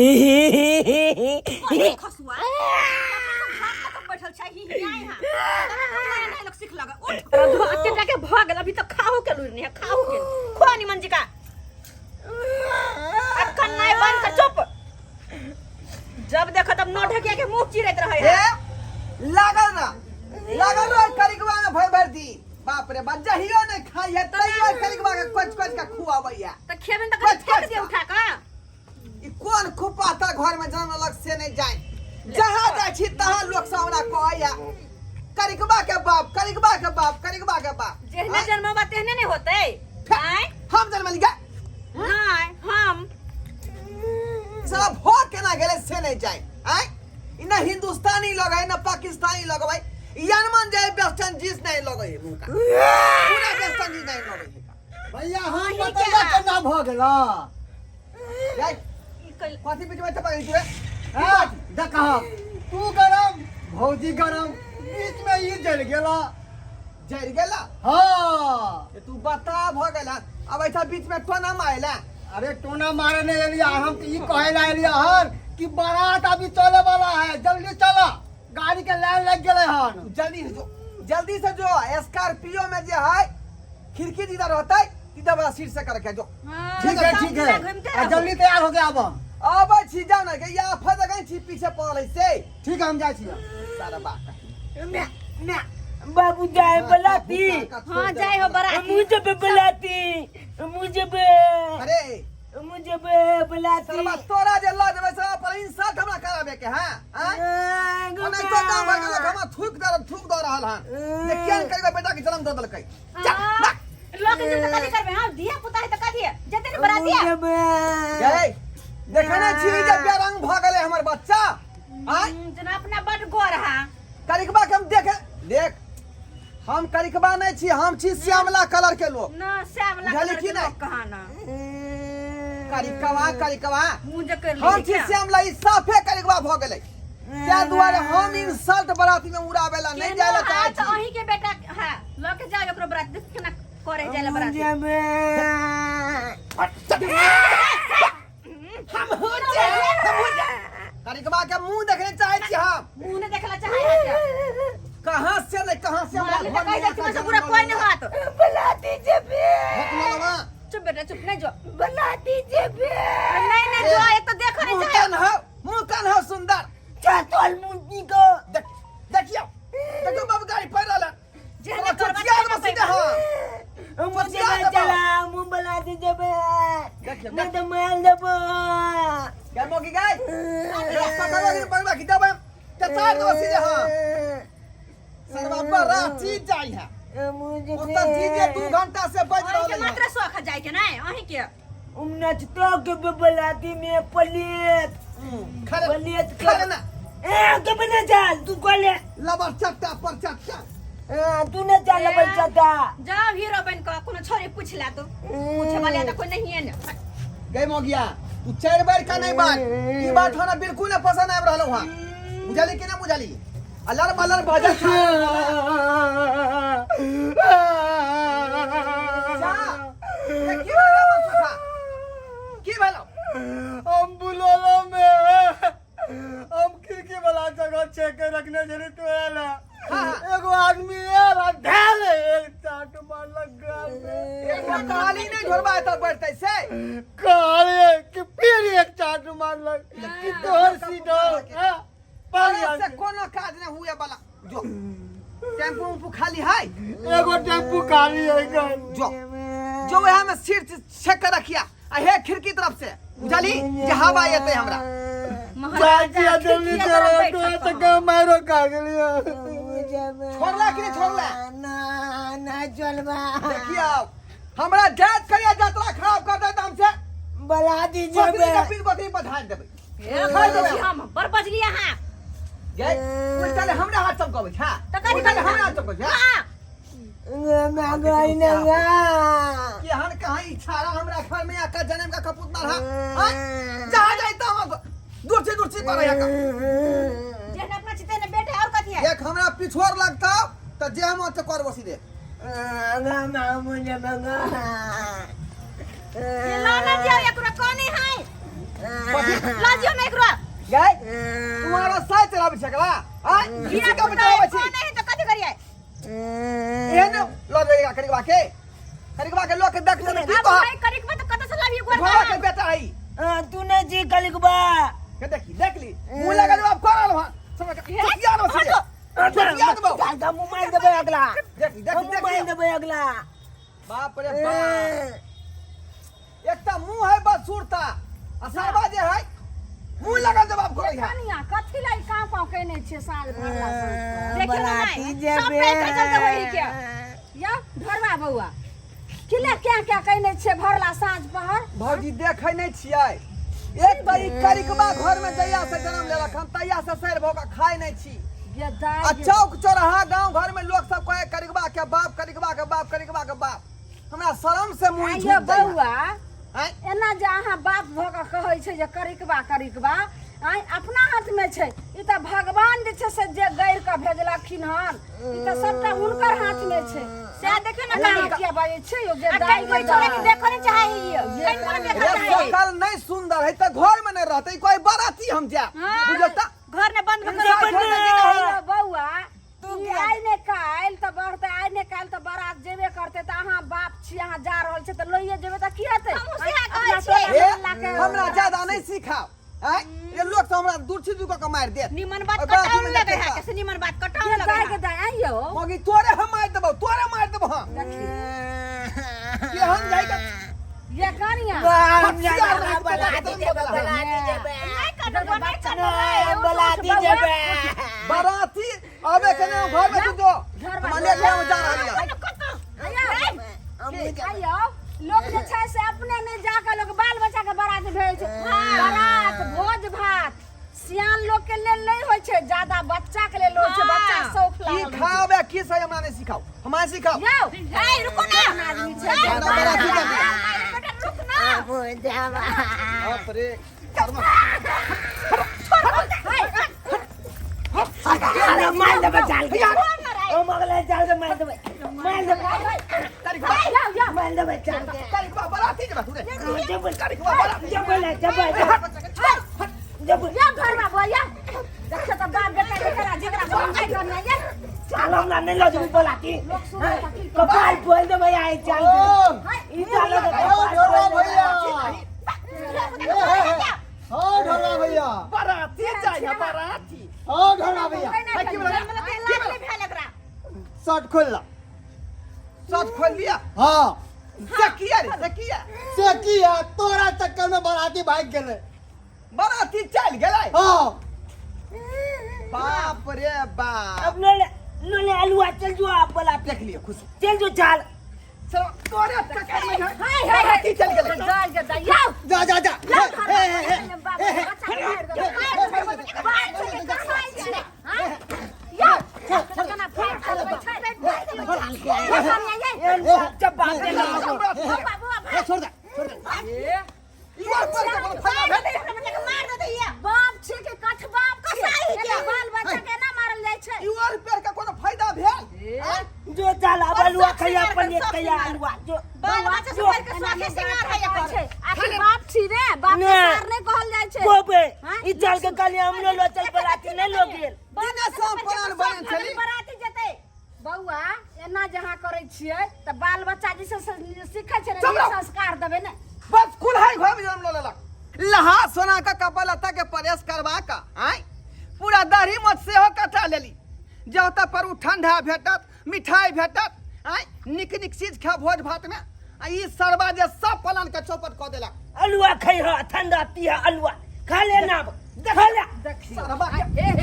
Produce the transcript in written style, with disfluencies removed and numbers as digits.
अरे खसुआ बैठल छै ही ही आइ हां नहीं लोग सीख लगा उठ रधुआ अते जाके भ गेल अभी तो खाओ के लूर नहीं है खाओ के खो निमन जी का अब कन्नाई बंद कर चुप जब देखो तब नो ढकिया के मुंह चिरैत रहे ए लागल ना लागल रह करिकवा में भर भर दी बाप रे बाप जहियो नहीं खाई है तैयो करिकवा के कोच कोच के खुआबैया त खेबे त कच, फेंक कच दे उठा का ई कोन खुपाता घर में जन्म लग से नहीं जाए जहाँ जाइ छी तहाँ लोग सब हमरा कहैया करिकबा के बाप करिकबा के बाप करिकबा के बाप जेहने जन्म बा तेहने नहीं होते आय हम जन्म लिया नहीं हम साला भोग केना गेलै से नहीं जाए आय ई ना हिंदुस्तानी लोग है ना पाकिस्तानी लोग है यनमन जाए वेस्ट इंडीज नहीं लोग है मुंह का पूरा वेस्ट इंडीज नहीं लोग है भैया हम अहीं के बतैया हा। केना भऽ गेला यार ई कल कथी बीच में चपा तू रे हाँ, देखा तू गरम भौजी गरम बीच में ई जल गेला जरि गेला हाँ ये तू बता भ गेला अब ऐसा बीच में टोना मारेला अरे टोना मारे नहीं एलिया हम तो ई कहे ला एलिया हन कि बारात अभी चले वाला है जल्दी चला गाड़ी के लाइन लग गेले हन तू जल्दी से जो जल्दी से जो स्कॉर्पियो में जे है खिड़की जिधर रहता है तिधर वाला सीट से करके जो हाँ, ठीक है सब ठीक पूरा है घूमते आ, रहो। जल्दी तैयार हो गया अब हम अब छी जाओ ना के या आफत गई छी पीछे पड़ल है से ठीक है हम जाइ छियै सारा बात बाबू जाए बुलाती हाँ जाए हो बराती मुझे भी बुलाती मुझे भी अरे मुझे भी बुलाती सरवा तोरा जे ल देबै सरवा पर इंसल्ट हमरा कराबे के हैं आँय? ओना तो काम भऽ गेलक हमरा थूक दऽ रहल हन जे केहन करबै बेटा के जन्म दऽ देलकै चल हाँ, भाग। लोग के जब कथी करबे हां धिया पुता है त कथी है जते ने बराती है गै देखै नहि छी जे बेरंग भऽ गेलै हमर बच्चा आँय जना अपना बड गोर हा करिकबा के हम देखे देख हम करिकबा नहि छी हम छी श्यामला कलर के लोग न श्यामला बुझलियै कलर कि के नहि? लोग कहा ना करिकबा करिकबा मुंह जे कर हम छी श्यामला ई साफे करिकबा भऽ गेलै ताहि दुआरे हम इंसल्ट बराती में उड़ावे ला नहीं जाए ला चाहै तो छी अहीं के बेटा हां ल के जाओ ओकरो बरात देख केना करे जाए ला बराती हम हो जाए हम हो जाए करिकबा के मुंह देखने चाहै छी हम मुंह ने देखला चाहे है क्या कहाँ से नहीं कहाँ से हमरा मारले घर त कहि में जाइ छी से बुरा कोई नहीं होत बुलाती जेबे भक लगवा चुप बेटा चुप नहीं जो बुलाती जेबे नहीं नहीं जो एक तो देखो नहीं मुंह चाहे कान हो मुंह कान हो सुंदर चतोल मुंडी को देख देखियो देखो बाबू गाड़ी पड़ रहल है जेहने करबा चुचिया तेहने देबो सीधे पैबा। हाँ मुझे चुचिया ना देबो। चला मुंह बुलाती जेबे देखियो, नहीं तो मार देबो गए मोगी गए रास्ता करो कि बंगला की देबो चचार देबो सीधे हाँ सरवा पर रांची जाई है मुझे ओतऽ डीजे 2 घंटा से बज अहीं के रहल है मात्र शौक है जाए के नहीं अहीं के नचतो के बुलाती में पलियत खड़े पलियत खड़े ना ए के बना चल तू कोले लबर चट्टा पर चट्टा तू न चल ए। बच्चा जाओ हीरो बन के कोनो छोरी पूछ ला तो पूछे वाले तो कोई नहीं है ना गई मोगिया तू चार बार का नहीं बात ई बात हमरा बिल्कुल नहीं पसंद आबि रहल वहां बुझली कि ना बुझली अलर बलर बजल जा ए, की भेलौ मनसुखा? की भेलौ हम बुलोलो में हम खिड़की वाला जगह चेक के रखने जरूर तोरा ला हाँ। एगो आदमी आयल आ धैल एक चाट मारलक गाल में एगो ताली नहीं ढोरबा एतऽ बैठतै से कहलिए कि फिर एक चाट मारलक कि तोहर सीट हो हाँ, अरे पागल से कोनो काज नहीं हुए वाला जो टेम्पू उम्पू खाली है एगो टेम्पू खाली है गन जो जो वह में सीट छेक के रखिया आ हे खिड़की तरफ से बुझली जे हवा एतै हमरा चाची जल्दी खिड़किया चलो तरफ तो बैठक तो के मारो खा गेलियो छोड़ला कि नहीं छोड़ला? ना ना चलबा देखियो हमरा जात करिया यात्रा खराब कर देत हमसे बला दीजिए बकरी के पीठ बकरी पर धार देबै ए, बजली हम बड़ बजली अहाँ गए उल्टा ले हमरा हाथ चमकबै छा तऽ कथी उल्टा ले हमरा हाथ चमकबै छा हाँ, मैं गई ना केहन कहाँ इच्छारा हमरा घर में आकर जन्म का कपूत मार हां जहाँ जाए तहाँ दूर से दूर से करे का जेहन अपना चिते ने बेटे और कथी है एक हमरा पिछोर लगता त जे हम ओते करबो सीधे ये लाना दिया एकरा कोने है लाजियो नहीं एकरा गए तुम्हारा साय चलाबै छै एकरा आय धिया का पुता बचाबै छी नहीं तो कथी करिए एहन लऽ जाइएगा करिकबा के करिकबा के लोग के देख ले की अब कह भाई करिक में तो कत से लाभी गोर घोड़ा के बेटा है तू नहीं जी कलिकबा के देखी देख ली मुंह लगा जवाब कर रहल हन समझ के याद हो याद बा चल के मुंह मार देबै अगला देख देख मुंह मार देख देबै अगला बाप रे बाप एकटा मुंह है बस सुरता आ सरबा जे है मुंह लगा जवाब करै है कनिया कथी ला ई काव काव केने छियै साँझ भरला देखियो ना बराती माय, जेबे। सब पैसा चलते होई के या भरवा बौआ किले क्या क्या केने छियै भरला साँझ पहर भौजी देखै नहि छियै एक तऽ ई करिकबा घर में जहिया से जन्म लेलक हम तहिया से सैर भऽ कऽ खाइ नहि छी ये आ दाइ चौक चौराहा गांव घर में लोग सब कहे करिकबा के बाप करिकबा के बाप करिकबा के बाप हमरा शरम से मुंह आइयो झुक जाइए बौआ आँय? एना जे अहाँ बाप भऽ कऽ कहै छै जे करिकबा करिकबा आँय अपना हाथमे छै ई तऽ भगवान जे छै से जे गैर कऽ भेजलखिन हन ई तऽ सबटा हुनकर हाथमे छै सएह देखियौ ने एना कनिका। किया बाजै छै यौ जे आ दाइ कहीं कोई छोड़ा के देखो नहीं चाहे ही कहीं कोनो देखा रे चाहे सकल नहीं सुंदर है तऽ घर में नहीं रहते कोई बाराती हम जायब हाँ। बुझल तऽ घर ने बंद इंसान कर घर में के नहीं यौ बौआ ई आइ ने काल्हि तऽ बढ़तै आइ ने काल्हि तऽ बारात जेबे करतै तऽ अहाँ बाप छी अहाँ जा रहल छी तऽ लइए जेबै तऽ की हेतै हमहूँ सएह कहै अपना छियै। टोला ए, मोहल्ला के हमरा ज्यादा नहीं सिखाओ आँय ये लोग सब हमरा दूर छी दूर कऽ के मारि देत निमन बात और बाराती कटाउन में लगे देखै है तऽ। कैसे निमन बात कटाउन ये लगे दाइ है के दाइ आइयो मगी तोरे हम मारि देबौ तोरे मारि देबौ हम केहन जाइ के ये कनिया नहीं कटबो नहीं कटबो बाराती आबे के नहीं घर में तू जो माने ले हम जा रहल कनो कतो आइयो लोक जे छै से अपने नहि जाके लोक बाल बच्चा के बारात भेजै छै बारात भोज भात सियान लोक के लेल नहि होइ छै ज्यादा बच्चा के लेल होइ छै बच्चा शौक की लागल रहै छै। खावे की सही हमरा नहीं सिखाओ हमरा नहीं सिखाओ यौ ए रुको ना आदमी छै हमरा बाराती के बेटा रुक ना बाप रे मार देबै चाल के ओ मगले चाल के मार देबै मार देबै यौ यौ मार देबै चाल के करिकबा बाराती जेबा तू रे जबै करिकबा बाराती जबै जबै जबै यौ घरमा बुआ यौ देखियौ तऽ बाप बेटा जेकरा जेकरा समझाइ कनिया ये चाल हमरा नहीं लऽ जेबै बोलाती कपाल फोल देबै आइ चाल के ई चाल के कपाल ढोला फोल भैया देबै हाँ ढोला भैया बाराती चाहिए बाराती हाँ ढोला भैया है की बोला लाज नहीं भेल एकरा शर्ट खोल ला सच खोल लिया हाँ से किया रे से किया से की है तोरा चक्कर में बराती भाग गेले बाराती चल गेलै हाँ बाप रे बाप अब लोले लोले अलुआ चल जो आप बोलाती देख लियो खुश चल जो चाल चलो तोरे चक्कर में है हाय हाय बाराती चल गेलै दाइ के दाइ यौ जा जा जा यौ हे हे हे बाप बच्चा के मारि देबै बाप छै कसाई छै हां यौ केना फाड़ देबै छै ये कनिया ये जब बाप के लगा बौआ बौआ ए, छोड़ दे छोड़ दे इवर पर के कोनो फायदा भेल मार देते ये बाप छै के कठ बाप कसाई छै के। बाल बच्चा के ना मारल जाइ छै इवर पर के कोनो फायदा भेल आँय? जो चाल अब और अलुआ शौक खैया सिंगार पनीर कर, शौक खैया सिंगार। अलुआ जो बाल बच्चा से बढ़ के स्वाखे सिंगार है एकर छै आखिर बाप छी रे बाप के ने। सार नहि कहल जाइ छै गोबे हाँ? ई चाल के कहली हम लो चल बराती नहीं लो गेल दिने से हम प्लान बनेने छली बराती जते बौआ एना जहाँ करै छियै तऽ बाल बच्चा जे छै से सीखै छै ने चुप रहो। नीक संस्कार देबै ने बस कुल्हाई घर में जन्म लऽ लेलक लहा सोना का कपड़ा लत्ता के परहेज करवा का आय पूरा दाढ़ी मोछ सेहो कटा लेली जँ ओतऽ पर उ ठंडा भेटत मिठाई भेटत आय नीक नीक चीज खा भोज भात में आ ई सरबा जे सब पलान के चौपट कऽ देलक अलुआ खैह ठंडा पिह अलुआ खा ले ना खा ले देखियौ सरबा के हे